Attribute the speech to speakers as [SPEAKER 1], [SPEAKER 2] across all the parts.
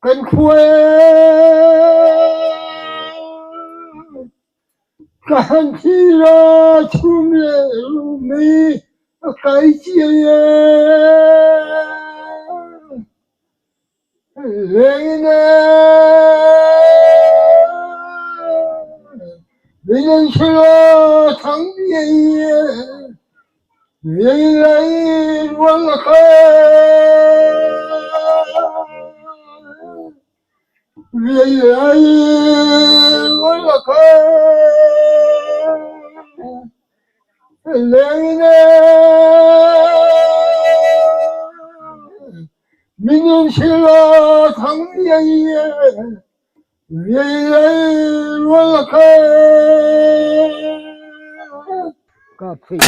[SPEAKER 1] Kan khua e ka han thlir a chhum leh rum i a kai chiai e. Lengin e min an hril a thang biai e lei lai rual a kha lei lai rual a kha lengin e min an hril a thang biai e lei lai rual a kha ka phei.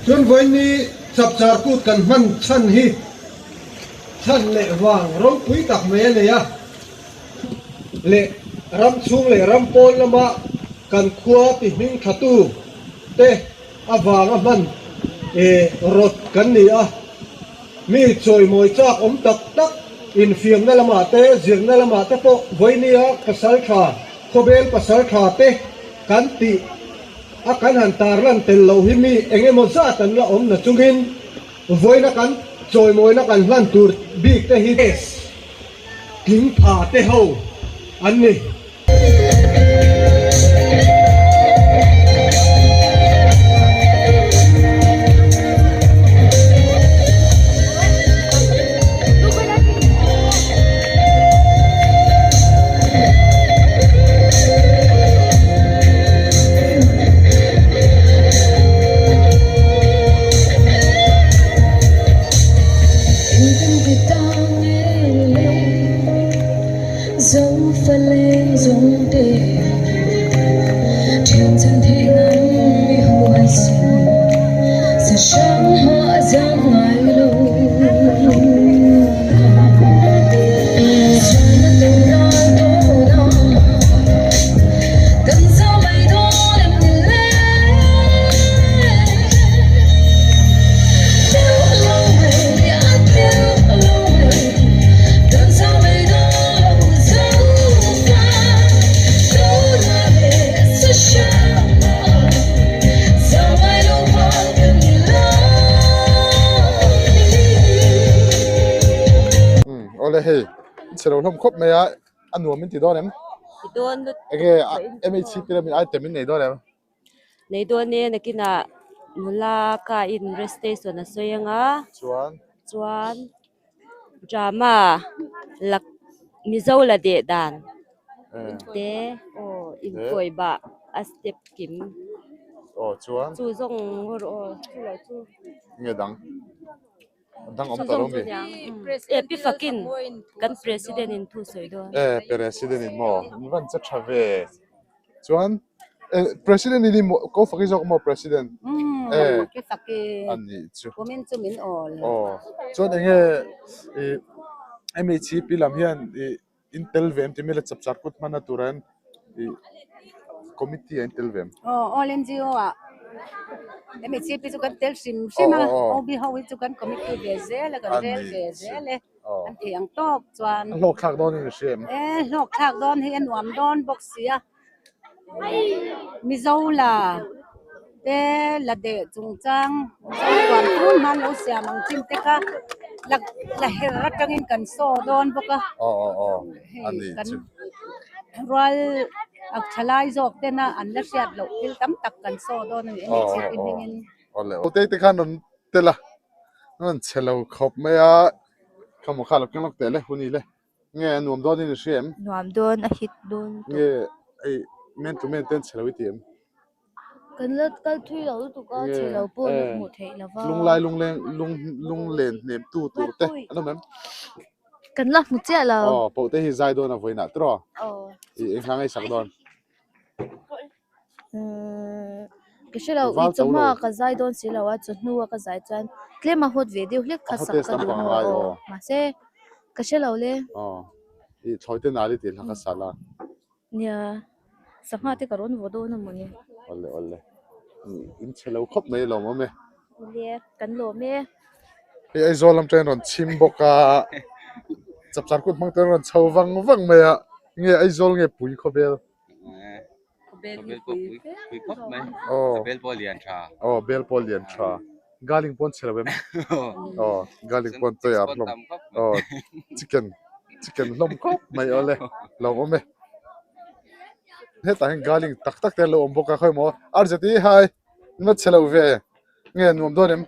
[SPEAKER 2] Chuan vawiin chapchar kut kan hman chhan hi chhan leh vang ropui tak mai a nei a. Leh ram chhung leh ram pawn lama kan khua ti hming tha tu te avanga hman rawt kan ni a. Mi chawimawi chak awm tak tak infiamna lamah te, zirna lamah te pawh vawinia pasal tha, khawbel pasal tha te kan tih a kan han tarlan tel loh hi mi eng emaw zat an la awm na chungin vawiina kan chawimawina kan hlan tur bik te hi tling pha te ho an ni.
[SPEAKER 3] Awle hei chhe lo hlawm khawp mai a a nuam in ti dawn em enge MHCP lamin item in nei dawn em.
[SPEAKER 4] Nei dawn e nakinah nula ka in rest station a sawi anga
[SPEAKER 3] chuan
[SPEAKER 4] chuan drama lak mizo la deh dan te aw inkawi bah a step kim
[SPEAKER 3] aw chuan
[SPEAKER 4] chu zawng ngawr aw chu lo chu
[SPEAKER 3] nge dang dang awm tawh lo mi
[SPEAKER 4] e pi fakin kan president in thu sawi dawn
[SPEAKER 3] e president in maw in van che tha ve. Chuan eh president i ni maw ko faki zawk maw president
[SPEAKER 5] eh
[SPEAKER 3] a nih chu
[SPEAKER 5] kumin chu min awl
[SPEAKER 3] aw chuan eng nge ih MHCP lam hian ih in tel ve em tih mila chapchar kut hman a tur ah hian ih committee ah in tel ve em
[SPEAKER 5] aw all NGO ah MHCP chu kan tel hrim hrim a OB ho hi chu kan committee ve zel a kan rel ve zel e. An thei ang tawk chuan.
[SPEAKER 3] A hlawk thlak dawn in i hria em?
[SPEAKER 5] E hlawk thlak dawn hi a nuam dawn bawk si a. Mizo la te la deh chungchang Mizo huan tun hman lo siam ang chin te kha la la her atangin kan saw dawn bawk a hei kan rual a thalai zawk tena an la hriat loh thil tam tak kan saw dawn a ni MHP hmingin.
[SPEAKER 3] Awle te khan rawn tel a rawn chhe lo khawp mai a khamaw kha lo keng lawk teh le hun i le. Nge a nuam dawn in i hria em?
[SPEAKER 6] Nuam dawn a hit dawn tawh.
[SPEAKER 3] Nge hei men to men ten chhe lo i ti em?
[SPEAKER 6] Kan la kal thui lo lutuk a chhe lo pawh la hmuh theih lo va.
[SPEAKER 3] Lunglai lungleng lung lunglen hnem tu tur te an awm em?
[SPEAKER 6] Kan la hmu chiah lo.
[SPEAKER 3] Aw poh te hi zai dawn a vawiinah tiraw?
[SPEAKER 6] Aw.
[SPEAKER 3] I eng hla ngaihsak dawn?
[SPEAKER 6] Umm ka hre lo i chawhma ka zai dawn si lo a chawhnu a ka zai chuan tlem a hawt ve deuh hlek kha sak ka duh maw aw mahse ka hre lo le.
[SPEAKER 3] Aw i thlawi te nal i tih hla kha sa la.
[SPEAKER 6] Nia sangha te ka rawn vaw dawn a mawni.
[SPEAKER 3] Awle awle in chhe lo khawp mai lawm awm e.
[SPEAKER 6] Awle kan lawm e.
[SPEAKER 3] Hei Aizawl lam ṭan rawn chhim bawk a chapchar kut hmang te an rawn chho vang vang mai a nge Aizawl nge pui khawvel.
[SPEAKER 7] Bel pawh pui pui khawp mai. Bel pawh lian tha.
[SPEAKER 3] Aw bel pawh lian tha. Garlic pawn chhe lo em? Aw garlic pawn tui ar hlawm. Aw chicken chicken hlawm khawp mai awle lo awm e. Hetah hian garlic tak tak te an lo awm bawk a khawi maw Arzati hi na chhe lo ve. Nge nuam dawn em?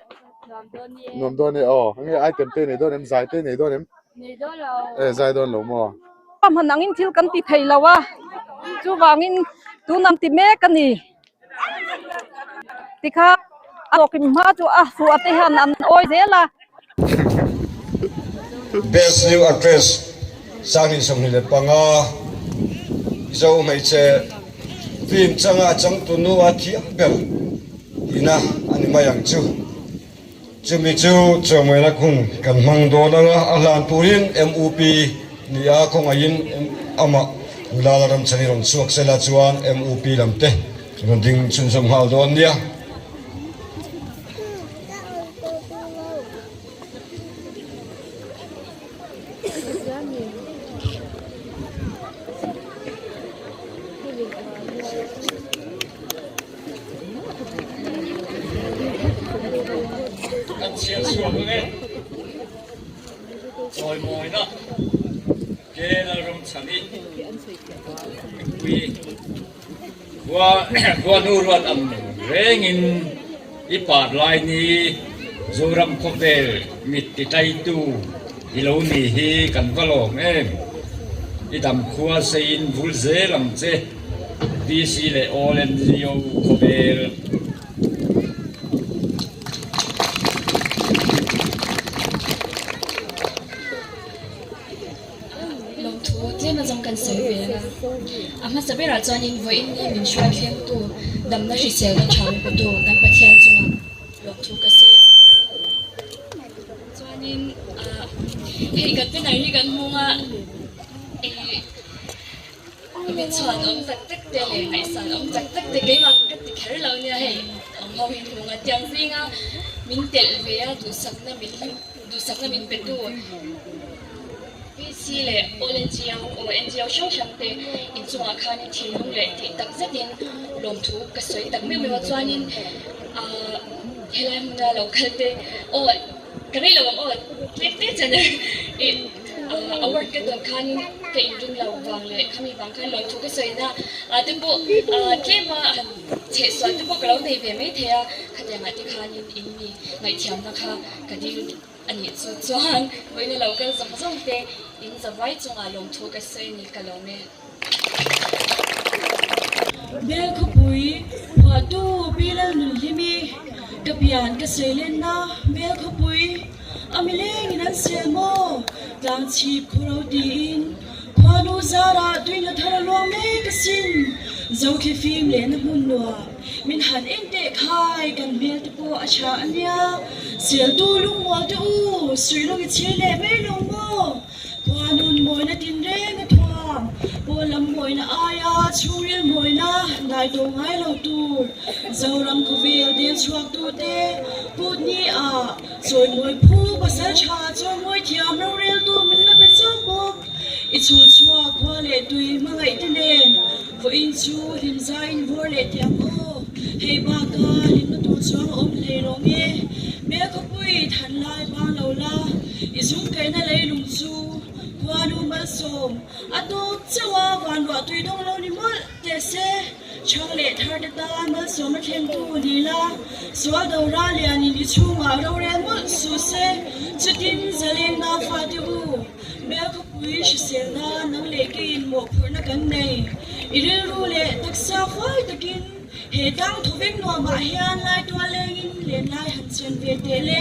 [SPEAKER 6] Nuam dawn e.
[SPEAKER 3] Nuam dawn e aw. Nge item te nei dawn em? Zai te nei dawn em?
[SPEAKER 6] Nei dawn lo.
[SPEAKER 3] E zai dawn lo maw?
[SPEAKER 8] Hman angin thil kan ti thei lo a, chuvangin tunah ti mek a ni. Tikha a tawkin hma chu a fuh te hian an awi zel a.
[SPEAKER 9] Best New Actress 2025 Mizo hmeichhe film changa changtunu a thiam ber tihna a ni mai ang chu. Chumi chu chawhmehna hun kan hmang dawn anga a hlan turin MUP ni a khawngaihin amah Lala Ramchhani rawn chhuak sela chuan MUP lam te rawn ding chhunzawm nghal dawn nia.
[SPEAKER 10] Kan chhiar chhuak ang e. Chawimawina ke Lalramchhani mipui khua khuanu ruat ang rengin i par lai ni Zoram khawvel mit titaitu i lo ni hi kan va lawm em. I dam khua seiin vul zel ang che. DC leh All NGO khawvel.
[SPEAKER 11] Lawmthu tlem azawng kan sawi ve ang a. A hmasa berah chuanin vawiin ni min hruai thlengtu damna hriselna tha min petu kan Pathian chungah lawmthu ka sawi a. Chuanin hei kan banner hi kan hmung a ih Mi chhuan awm tak tak te leh ngaihsan awm tak tak te keimah ka ti kher lo nia hei awm ho hi hmu nga tiang zinga min telh ve a duhsakna min duhsakna min pe tu VC leh All NGO aw NGO hrang hrang te inchungah khanin thinlung leh tih tak zetin lawmthu ka sawi tak meuh meuh a chuanin ahh helai hmuna lo kal te aw Ka rei lo ang aw, tlem te chen i award ka dawn khanin ka inring lo vang leh khami vang khan lawmthu ka sawi na ah te pawh tlema han chhehsual te pawh ka lo nei ve mai thei a, khatiangah te khanin in mi ngaihthiamna kha ka dil a nih chu chuan vawiina lo kal zawng zawng te in zavai chungah lawmthu ka sawi a ni ka lawm e.
[SPEAKER 12] Bel khawpui phuahtu Pi Lalnunhlimi ka pian ka sawi lenna Bel khawpui a milengin an sel maw tlang chhip khaw ro tiin khuanu zarah tuina thar a luang mek asin Zokhi fim lehna hmun nuam min han en teh khai kan hmel te pawh a tha ania seltu lungmual te u suilawng i chhir leh mai lo maw. Khuanun mawina tinreng a thuam, pawn lam mawina aia chhungril mawina dai tawh ngai lo tur Zoram khawvel deng chhuak tute kut ni ah chawimawi phu pasal tha chawimawi thiam roreltu min la pe chauh bawk. I chhul chhuak khua leh tui hmangaih te nen. Vawiin chu hlimzaiin vawr leh teh ang aw. Hei baka hlimna tur chuang a awm hlei lo nge? Hmel khawpui than lai bang lo la, i zung kaihna leilung chu khuanu malsawm a tawk chauh a, van ruah tui dawng lo ni mawlh teh se. Chhang leh thar te tan malsawm a thlengtu ni la, sual do ral lianin i chhungah rorel mawlh suh se, chutin zalengna fate u, Bel khawpui hriselna nang leh keiin mawhphurhna kan nei. I rilru leh taksa fai takin he tlang thawveng nuamah hian laitual lengin lenlai han chen ve teh le,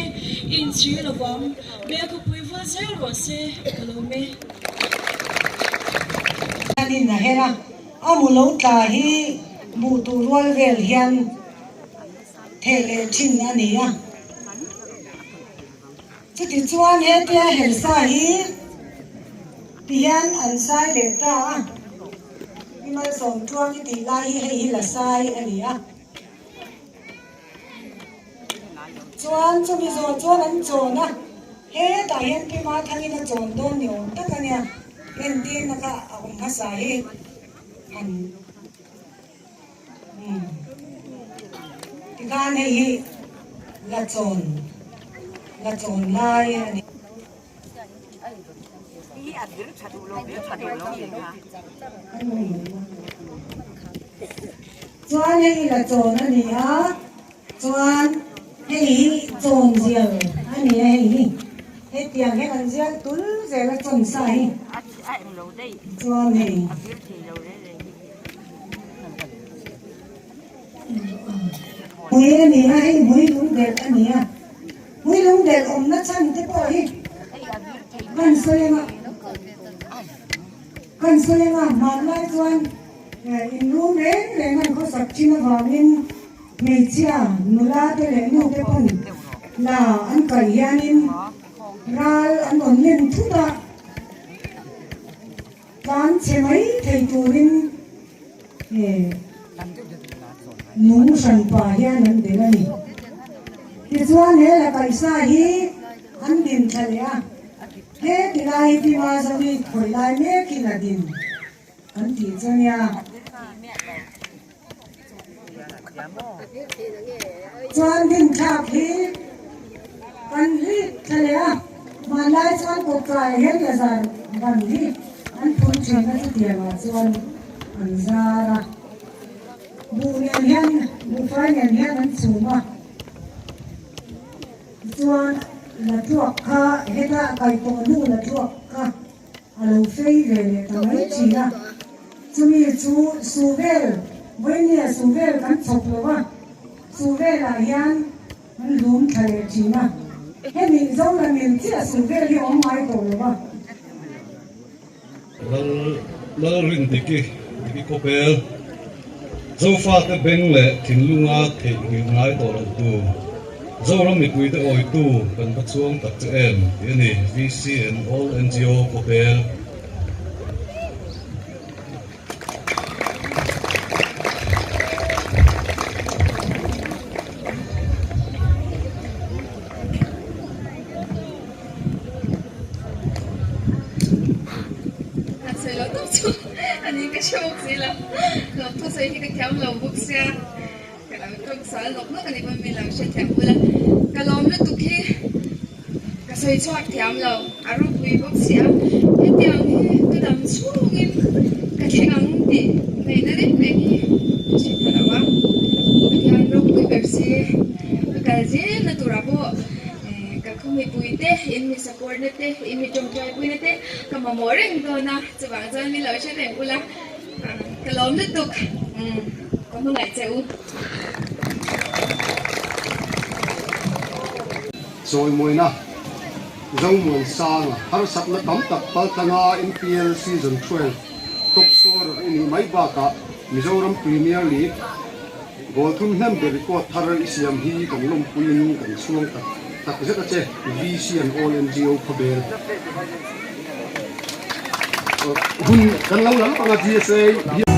[SPEAKER 12] i inchhir lovang. Bel khawpui vul zel rawh se, ka lawm e.
[SPEAKER 13] Hianin a her a, a mu lo tla hi buh tuh rual vel hian theh leh thin a ni a. Chutichuan hetia hersa hi tihian an sai leh ta a, i malsawm tuang i tih lai hi hei hi la sai a ni a. Chuan chumi zawh chuan an chawn a, hetah hian Pi Mathangin a chawn dawn ni awm tak a nia, entirna kha a awm hmasa hi han Umm tikhan hei hi la chawn la chawn lai a ni. Chuan hei hi la chawn a ni a, chuan hei hi chawn zial a ni a hei hi hetiang hian an zial tul zel a chawn sa hi chuan hei. Hmui a ni a, hei hmui lung delh a ni a, hmui lung delh awmna chhan te pawh hi kan sawi anga, kan sawi anga hmanlai chuan inrum reng reng an khawsak thin avangin hmeichhia nula te leh nu te pawn la an kaih hianin ral an rawn len thut a. Tlan chhe mai thei turin he nung hranpa hian an bel a ni. Tichuan he la kaihsa hi an din thla leh a, he ti lai hi Pi Mazawi khawih lai mekin a din kan tih chu a nia. Chuan din thlak hi kan hlip thla leh a, hmanlai chuan kawtkai hian lazar ban hi an phun thin a chutiangah chuan an zar a, buh nen hian buhfai nen hian an chhum a, tichuan la thuak kha heta kaih tawh hnu la thuak kha. A lo fei ve leh ta mai thin a, chumi chu su vel, vawinia su vel kan chhawp lo a, su velah hian an lum thla leh thin a, hemi Zoramil chiah su vel hi awm ngai tawh lo a.
[SPEAKER 14] Lal Lalrindiki Diki Khawpel, Zofate beng leh thinlunga theihnghilh ngai tawh lo tu. Zoram mipuite awitu kan va chuang tak che em tih a ni, VC and all NGO Khawpel.
[SPEAKER 11] Han sawi lo tawp chu a ni ka hre bawk si lo, lawmthu sawi hi ka thiam lo bawk sia. Ka lo tawng sal nawk nawk a ni pawn min lo hrethiam bul a, ka lawm lutuk hi ka sawi chhuak thiam lo, a ropui bawk si a, hetiang hi ka dam chhungin ka thleng ang tih ngaihna reng reng hi ka hre ta lo a, Pathian ropui ber si ka kal zel na turah pawh ka khaw mipui te, in mi support na te, in mi tawngtai pui na te ka mamawh reng dawn a, chuvang chuan min lo hre reng ula. Ka lawm lutuk ka hmangaih che u.
[SPEAKER 2] Chawimawina Zomuansanga harsatna tam tak paltlanga MPL Season 12 top scorer i nih mai bakah Mizoram Premier League goal thum hnem ber record thar i siam hi kan lawmpuiin kan chhuang tak tak zet a che, VC and all NGO khawbel. Hun kan lo la lawk anga GSA hian.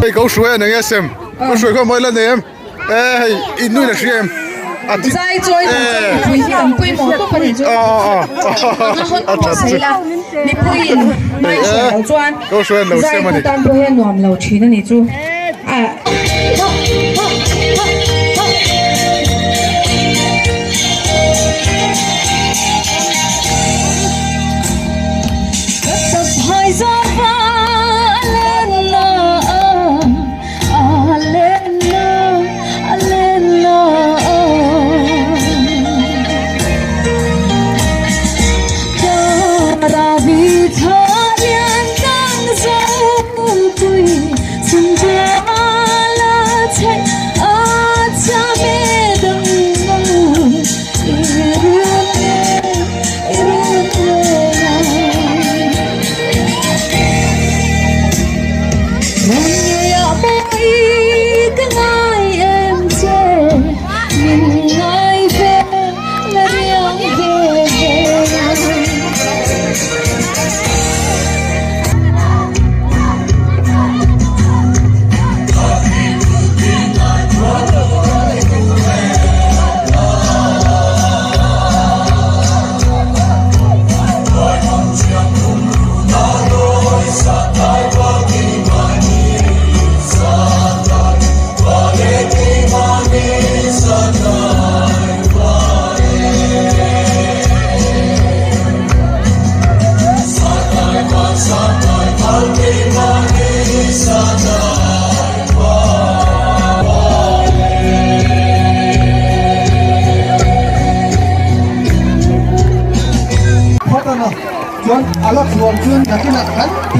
[SPEAKER 3] Hei ko hruai a nei sem ko hruai khaw mawi la nei em e hei i nui la hria em a thi
[SPEAKER 15] zai chawi tum chuan mipui hi an pawimawh tawp a nih chu a that chu mipui in mai hriat lo chuan
[SPEAKER 3] ko hruai an lo
[SPEAKER 15] zai
[SPEAKER 3] sem a ni
[SPEAKER 15] tan pawh hian nuam lo thin a nih chu a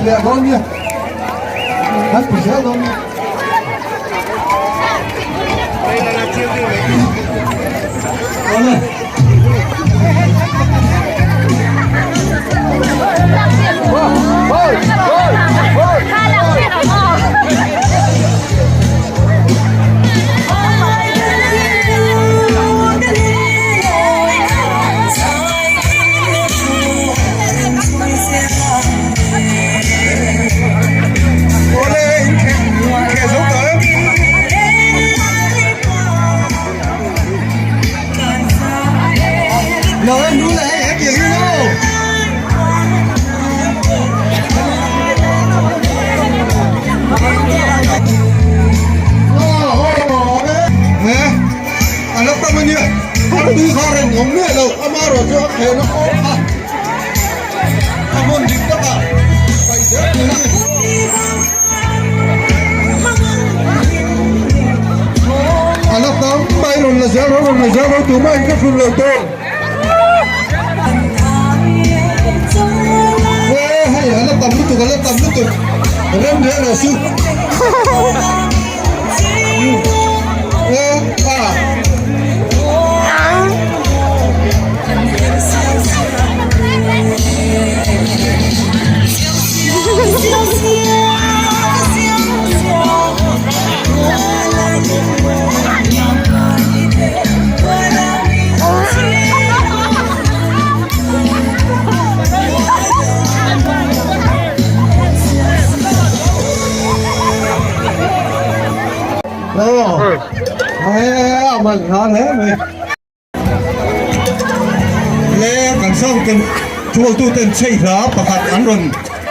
[SPEAKER 2] leh dawn nia. Kan ti zel dawn nia. Awle.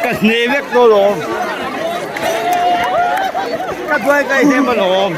[SPEAKER 9] Ka hne vek dawn lawm. Ka duai ka hnem alawm.